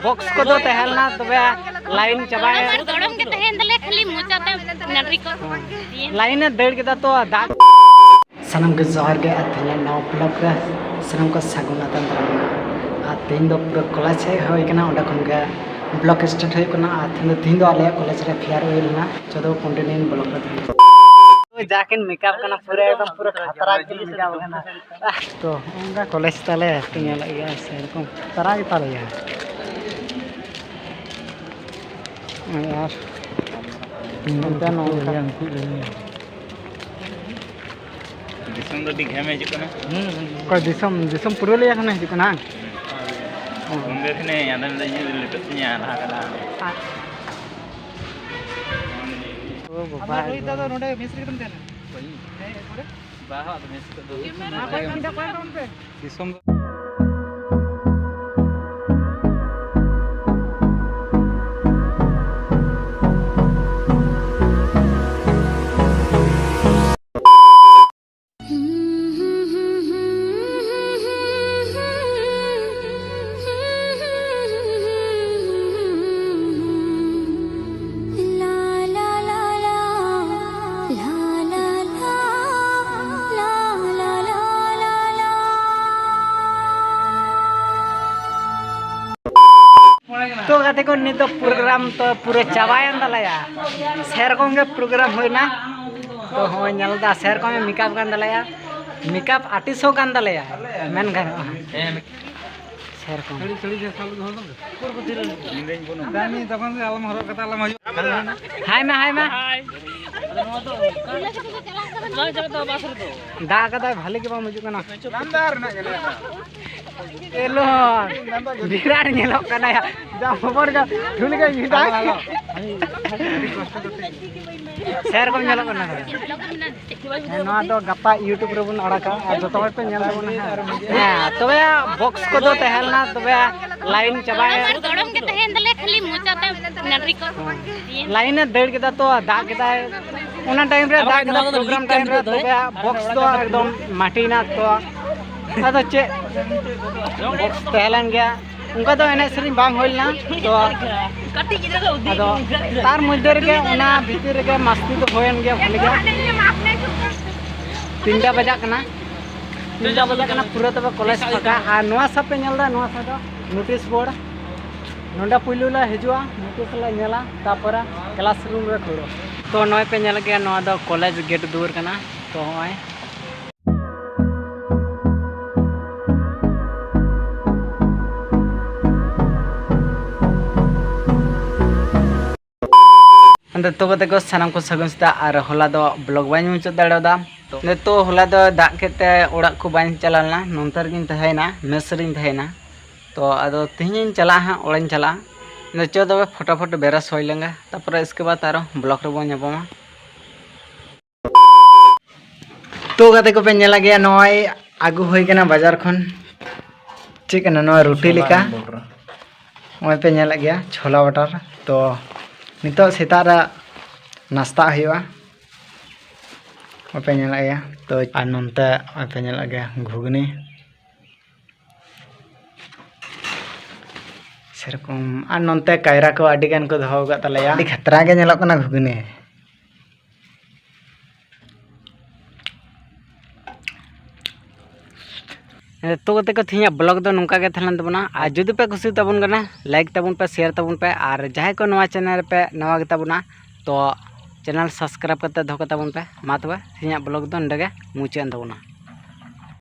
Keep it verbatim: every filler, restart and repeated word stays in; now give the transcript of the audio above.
Box ᱠᱚᱫᱚ ᱛᱟᱦᱮᱸ ᱞᱮᱱᱟ, ᱛᱚᱵᱮ ᱞᱟᱭᱤᱱ ᱪᱟᱵᱟᱭᱮᱱ᱾ ᱟᱨ ᱜᱚᱲᱚᱢ ᱜᱮ ᱛᱟᱦᱮᱸᱭᱮᱱ ᱛᱟᱞᱮᱭᱟ, ᱠᱷᱟᱹᱞᱤ ᱢᱚᱪᱟ ᱛᱟᱭᱚᱢ ᱱᱟᱹᱰᱨᱤ ᱠᱚ᱾ ᱞᱟᱭᱤᱱ ᱮ ᱫᱟᱹᱲ ᱠᱮᱫᱟ ᱛᱚ, ᱫᱟᱜ᱾ ᱥᱟᱱᱟᱢ ᱜᱮ ᱡᱚᱦᱟᱨ ᱜᱮ, ᱟᱨ ᱛᱮᱦᱮᱧᱟᱜ ᱱᱟᱣᱟ ᱵᱞᱚᱜ ᱨᱮ ᱥᱟᱱᱟᱢ ᱠᱚ ᱥᱟᱹᱜᱩᱱ ᱟᱛᱟᱝ ᱫᱟᱨᱟᱢ᱾ ᱟᱨ ᱛᱮᱦᱮᱧ ᱫᱚ ᱯᱩᱨᱟᱹ ᱠᱚᱞᱮᱡᱽ ᱦᱮᱡ ᱦᱩᱭ ᱠᱟᱱᱟ, ᱚᱸᱰᱮ ᱠᱷᱚᱱ ᱜᱮ ᱵᱞᱚᱜ ᱥᱴᱟᱨᱴ ᱦᱩᱭᱩᱜ ᱠᱟᱱᱟ᱾ ᱟᱨ ᱛᱮᱦᱮᱧ ᱫᱚ, ᱛᱮᱦᱮᱧ ᱫᱚ ᱟᱞᱮᱭᱟᱜ ᱠᱚᱞᱮᱡᱽ ᱨᱮ ᱯᱷᱮᱭᱟᱨᱣᱮᱞ ᱦᱮᱱᱟᱜᱼᱟ᱾ ᱪᱚᱞᱚ ᱠᱚᱱᱴᱤᱱᱤᱭᱩ ᱵᱞᱚᱜ ᱨᱮ ᱛᱟᱦᱮᱱ᱾ ᱡᱟᱠᱤᱱ ᱢᱮᱠᱟᱯ ᱠᱟᱱᱟ, ᱯᱩᱨᱟᱹ ᱮᱠᱫᱚᱢ ᱯᱩᱨᱟᱹ ᱠᱷᱟᱛᱨᱟ ᱜᱮᱠᱤᱱ ᱢᱮᱠᱟᱯ ᱠᱟᱱᱟ᱾ ᱛᱚ ᱚᱱᱠᱟ ᱠᱚᱞᱮᱡᱽ ᱛᱟᱞᱮ ᱯᱮ ᱧᱮᱞᱮᱫ ᱜᱮᱭᱟ, ᱥᱮᱨᱚᱠᱚᱢ ᱠᱷᱟᱛᱨᱟ ᱜᱮᱛᱟᱞᱮᱭᱟ᱾ ᱟᱨ ᱱᱚᱝᱠᱟ ᱱᱚᱝᱠᱟ᱾ ᱫᱤᱥᱚᱢ ᱫᱚ ᱟᱹᱰᱤ ᱜᱷᱮᱢᱮ ᱦᱤᱡᱩᱜ ᱠᱟᱱᱟ᱾ ᱚᱠᱚᱭ ᱫᱤᱥᱚᱢ, ᱫᱤᱥᱚᱢ ᱯᱩᱨᱩᱞᱤᱭᱟᱹ ᱠᱷᱚᱱᱮ ᱦᱤᱡᱩᱜ ᱠᱟᱱᱟ? ᱵᱟᱝ? ᱵᱚᱢᱵᱮ ᱠᱷᱚᱱᱮ ᱟᱫᱚ ᱢᱮᱱᱫᱟ ᱤᱧ ᱞᱮᱴᱚᱜ ᱛᱤᱧᱟ ᱞᱟᱦᱟ ᱠᱟᱫᱟ᱾ ᱳ ᱵᱟᱵᱟ᱾ ᱟᱢ ᱨᱳᱦᱤᱛ ᱫᱟ ᱫᱚ ᱱᱚᱰᱮ ᱢᱮᱥ ᱨᱮᱜᱮ ᱛᱟᱦᱮᱱᱟ? ᱵᱟᱹᱧ᱾ ᱦᱮᱸ, ᱚᱠᱟᱨᱮ? ᱵᱟᱦᱟ ᱫᱚ ᱢᱮᱥ ᱠᱚᱫᱚ᱾ ᱫᱤᱥᱚᱢ ᱫᱚ ᱛᱚ ᱜᱟᱛᱮ ᱠᱚ, ᱱᱤᱛ ᱫᱚ ᱯᱨᱳᱜᱨᱟᱢ ᱛᱚ ᱯᱩᱨᱟᱹ ᱪᱟᱵᱟᱭᱮᱱ ᱛᱟᱞᱮᱭᱟ᱾ ᱥᱮᱨᱚᱠᱚᱢ ᱜᱮ ᱯᱨᱳᱜᱨᱟᱢ ᱦᱩᱭᱱᱟ᱾ ᱛᱚ ᱦᱚᱸᱜᱼᱚᱭ ᱧᱮᱞ ᱮᱫᱟ, ᱥᱮᱨᱚᱠᱚᱢ ᱜᱮ ᱢᱮᱠᱟᱯ ᱠᱟᱱ ᱛᱟᱞᱮᱭᱟ, ᱢᱮᱠᱟᱯ ᱟᱨᱴᱤᱥᱴ ᱦᱚᱸ ᱠᱟᱱ ᱛᱟᱞᱮᱭᱟ, ᱢᱮᱱ ᱜᱟᱱᱚᱜᱼᱟ᱾ ᱥᱮᱨᱚᱠᱚᱢ᱾ ᱧᱤᱫᱟᱹᱧ ᱵᱚᱱ ᱦᱟᱭ ᱢᱮ, ᱦᱟᱭ ᱢᱮ᱾ ᱫᱟᱜ ᱠᱟᱫᱟᱭ, ᱵᱷᱟᱞᱮ ᱜᱮ ᱵᱟᱝ ᱵᱩᱡᱩᱜ ᱠᱟᱱᱟ᱾ ᱮᱞᱚ, ᱵᱤᱨᱟᱴ ᱧᱮᱞᱚᱜ ᱠᱟᱱᱟᱭ᱾ ᱡᱟ ᱦᱚᱵᱚᱨ ᱡᱟ ᱴᱷᱩᱞ ᱜᱮ ᱧᱤᱫᱟᱹ᱾ ᱥᱮᱨᱚᱠᱚᱢ ᱧᱮᱞᱚᱜ ᱠᱟᱱᱟ᱾ ᱦᱮᱸ, ᱱᱚᱣᱟ ᱫᱚ ᱜᱟᱯᱟ YouTube ᱨᱮᱵᱚᱱ ᱟᱲᱟᱜᱟ, ᱟᱨ ᱡᱚᱛᱚ ᱦᱚᱲ ᱯᱮ ᱧᱮᱞ ᱛᱟᱵᱚᱱᱟ ᱦᱟᱸᱜ᱾ ᱦᱮᱸ, ᱛᱚᱵᱮ ᱵᱚᱠᱥ ᱠᱚᱫᱚ ᱛᱟᱦᱮᱸ ᱞᱮᱱᱟ, ᱛᱚᱵᱮ ᱞᱟᱭᱤᱱ ᱪᱟᱵᱟᱭᱮᱱ᱾ ᱜᱚᱲᱚᱢ ᱜᱮ ᱛᱟᱦᱮᱸᱭᱮᱱ ᱛᱟᱞᱮᱭᱟ, ᱠᱷᱟᱹᱞᱤ ᱢᱚᱪᱟ ᱛᱟᱭᱚᱢ ᱱᱟᱹᱰᱨᱤ ᱠᱚ᱾ ᱞᱟᱭᱤᱱ ᱮ ᱫᱟᱹᱲ ᱠᱮᱫᱟ ᱛᱚ, ᱫᱟᱜ ᱠᱮᱫᱟᱭ᱾ ᱚᱱᱟ ᱴᱟᱭᱤᱢ ᱨᱮ ᱫᱟᱜ ᱠᱮᱫᱟ, ᱯᱨᱳᱜᱨᱟᱢ ᱴᱟᱭᱤᱢ ᱨᱮ, ᱛᱚᱵᱮ ᱵᱚᱠᱥ ᱫᱚ ᱮᱠᱫᱚᱢ ᱢᱟᱴᱤᱭᱮᱱᱟ᱾ ᱛᱚ ᱟᱫᱚ ᱪᱮᱫ, ᱵᱚᱠᱥ ᱛᱟᱦᱮᱸ ᱞᱮᱱ ᱜᱮᱭᱟ᱾ ᱚᱱᱠᱟ ᱫᱚ ᱮᱱᱮᱡ ᱥᱮᱨᱮᱧ ᱵᱟᱝ ᱦᱩᱭ ᱞᱮᱱᱟ᱾ ᱛᱚ ᱟᱫᱚ ᱛᱟᱨ ᱢᱚᱫᱽᱫᱷᱮ ᱨᱮᱜᱮ, ᱚᱱᱟ ᱵᱷᱤᱛᱤᱨ ᱨᱮᱜᱮ ᱢᱟᱥᱛᱤ ᱫᱚ ᱦᱩᱭᱮᱱ ᱜᱮᱭᱟ ᱵᱷᱟᱞᱮ ᱜᱮ᱾ ᱛᱤᱱᱴᱟ ᱵᱟᱡᱟᱜ ᱠᱟᱱᱟ, ᱛᱤᱱᱴᱟ ᱵᱟᱡᱟᱜ ᱠᱟᱱᱟ, ᱯᱩᱨᱟᱹ ᱛᱚᱵᱮ ᱠᱚᱞᱮᱡᱽ ᱯᱷᱟᱸᱠᱟ᱾ ᱟᱨ ᱱᱚᱣᱟ ᱥᱟᱶ ᱯᱮ ᱧᱮᱞ ᱮᱫᱟ, ᱱᱚᱣᱟ ᱥᱟᱶ ᱫᱚ ᱱᱳᱴᱤᱥ ᱵᱳᱨᱰ᱾ ᱱᱚᱰᱮ ᱯᱩᱭᱞᱩ ᱞᱮ ᱦᱤᱡᱩᱜᱼᱟ, ᱱᱳᱴᱤᱥ ᱞᱮ ᱧᱮᱞᱟ, ᱛᱟᱨᱯᱚᱨᱮ ᱠᱞᱟᱥ ᱨᱩᱢ ᱨᱮ ᱠᱷᱟᱹᱲᱚᱜ᱾ ᱛᱚ ᱱᱚᱜᱼᱚᱭ ᱯᱮ ᱧᱮᱞ ᱜᱮᱭᱟ, ᱱᱚᱣᱟ ᱫᱚ ᱠᱚᱞᱮᱡᱽ ᱜᱮᱴ ᱫᱩᱣᱟᱹᱨ ᱠᱟᱱᱟ᱾ ᱛᱚ ᱱᱚᱜᱼᱚᱭ ᱱᱤᱛᱚᱜ ᱠᱟᱛᱮ ᱠᱚ ᱥᱟᱱᱟᱢ ᱠᱚ ᱥᱟᱹᱜᱩᱱ ᱥᱮᱛᱟᱜ᱾ ᱟᱨ ᱦᱚᱞᱟ ᱫᱚ ᱵᱞᱚᱜ ᱵᱟᱹᱧ ᱢᱩᱪᱟᱹᱫ ᱫᱟᱲᱮᱭᱟᱫᱟ᱾ ᱛᱚ ᱱᱤᱛᱚᱜ ᱦᱚᱞᱟ ᱫᱚ ᱫᱟᱜ ᱠᱮᱫ ᱛᱮ ᱚᱲᱟᱜ ᱠᱚ ᱵᱟᱹᱧ ᱪᱟᱞᱟᱣ ᱞᱮᱱᱟ, ᱱᱚᱱᱛᱮ ᱨᱮᱜᱤᱧ ᱛᱟᱦᱮᱸᱭᱮᱱᱟ, ᱢᱮᱥ ᱨᱤᱧ ᱛᱟᱦᱮᱸᱭᱮᱱᱟ᱾ ᱛᱚ ᱟᱫᱚ ᱛᱮᱦᱮᱧᱤᱧ ᱪᱟᱞᱟᱜᱼᱟ ᱦᱟᱸᱜ, ᱚᱲᱟᱜ ᱤᱧ ᱪᱟᱞᱟᱜᱼᱟ᱾ ᱟᱫᱚ ᱪᱚ ᱛᱚᱵᱮ ᱯᱷᱚᱴᱟᱯᱷᱚᱴ ᱵᱮᱨᱟᱥ ᱦᱩᱭ ᱞᱮᱱᱜᱮ, ᱛᱟᱨᱯᱚᱨᱮ ᱤᱥᱠᱮ ᱵᱟᱫ ᱟᱨᱚ ᱵᱞᱚᱜ ᱨᱮᱵᱚᱱ ᱧᱟᱯᱟᱢᱟ᱾ ᱛᱚ ᱜᱟᱛᱮ ᱠᱚᱯᱮ ᱧᱮᱞ ᱜᱮᱭᱟ, ᱱᱚᱜᱼᱚᱭ ᱟᱹᱜᱩ ᱦᱩᱭ ᱠᱟᱱᱟ ᱵᱟᱡᱟᱨ ᱠᱷᱚᱱ᱾ ᱪᱮᱫ ᱠᱟᱱᱟ ᱱᱚᱣᱟ? ᱨᱩᱴᱤ ᱞᱮᱠᱟ᱾ ᱱᱚᱜᱼᱚᱭ ᱯᱮ ᱧᱮᱞᱮᱫ ᱜᱮᱭᱟ ᱪᱷᱳᱞᱟ ᱵᱟᱴᱟᱨ᱾ ᱛᱚ ᱱᱤᱛᱚᱜ ᱥᱮᱛᱟᱜ ᱨᱮ ᱱᱟᱥᱛᱟᱜ ᱦᱩᱭᱩᱜᱼᱟ᱾ ᱱᱚᱜᱼᱚᱭ ᱯᱮ ᱧᱮᱞᱮᱫ ᱜᱮᱭᱟ᱾ ᱛᱚ ᱟᱨ ᱱᱚᱱᱛᱮ ᱱᱚᱜᱼᱚᱭ ᱯᱮ ᱧᱮᱞᱮᱫ ᱜᱮᱭᱟ ᱜᱷᱩᱜᱽᱱᱤ᱾ ᱥᱮᱨᱚᱠᱚᱢ ᱟᱨ ᱱᱚᱱᱛᱮ ᱠᱟᱭᱨᱟ ᱠᱚ ᱟᱹᱰᱤ ᱜᱟᱱ ᱠᱚ ᱫᱚᱦᱚ ᱟᱠᱟᱫ ᱛᱟᱞᱮᱭᱟ᱾ ᱟᱹᱰᱤ ᱠᱷᱟᱛᱨᱟ ᱜᱮ ᱧᱮᱞᱚᱜ ᱠᱟᱱᱟ ᱜᱷᱩᱜᱽᱱᱤ᱾ ᱛᱚ ᱜᱟᱛᱮ ᱠᱚ, ᱛᱮᱦᱮᱧᱟᱜ ᱵᱞᱚᱜ ᱫᱚ ᱱᱚᱝᱠᱟ ᱜᱮ ᱛᱟᱦᱮᱸ ᱞᱮᱱ ᱛᱟᱵᱚᱱᱟ᱾ ᱟᱨ ᱡᱩᱫᱤ ᱯᱮ ᱠᱩᱥᱤ ᱛᱟᱵᱚᱱ ᱠᱟᱱᱟ, ᱞᱟᱭᱤᱠ ᱛᱟᱵᱚᱱ ᱯᱮ, ᱥᱮᱭᱟᱨ ᱛᱟᱵᱚᱱ ᱯᱮ, ᱟᱨ ᱡᱟᱦᱟᱸᱭ ᱠᱚ ᱱᱚᱣᱟ ᱪᱮᱱᱮᱞ ᱨᱮᱯᱮ ᱱᱟᱣᱟ ᱜᱮᱛᱟ ᱵᱚᱱᱟ, ᱛᱚ ᱪᱮᱱᱮᱞ ᱥᱟᱵᱥᱠᱨᱟᱭᱤᱵ ᱠᱟᱛᱮ ᱫᱚᱦᱚ ᱠᱟᱛᱟ ᱵᱚᱱ ᱯᱮ᱾ ᱢᱟ ᱛᱚᱵᱮ ᱛᱮᱦᱮᱧᱟᱜ ᱵᱞᱚᱜ ᱫᱚ ᱱᱚᱸᱰᱮ ᱜᱮ ᱢᱩᱪᱟᱹᱫ ᱮᱱ ᱛᱟᱵᱚᱱᱟ᱾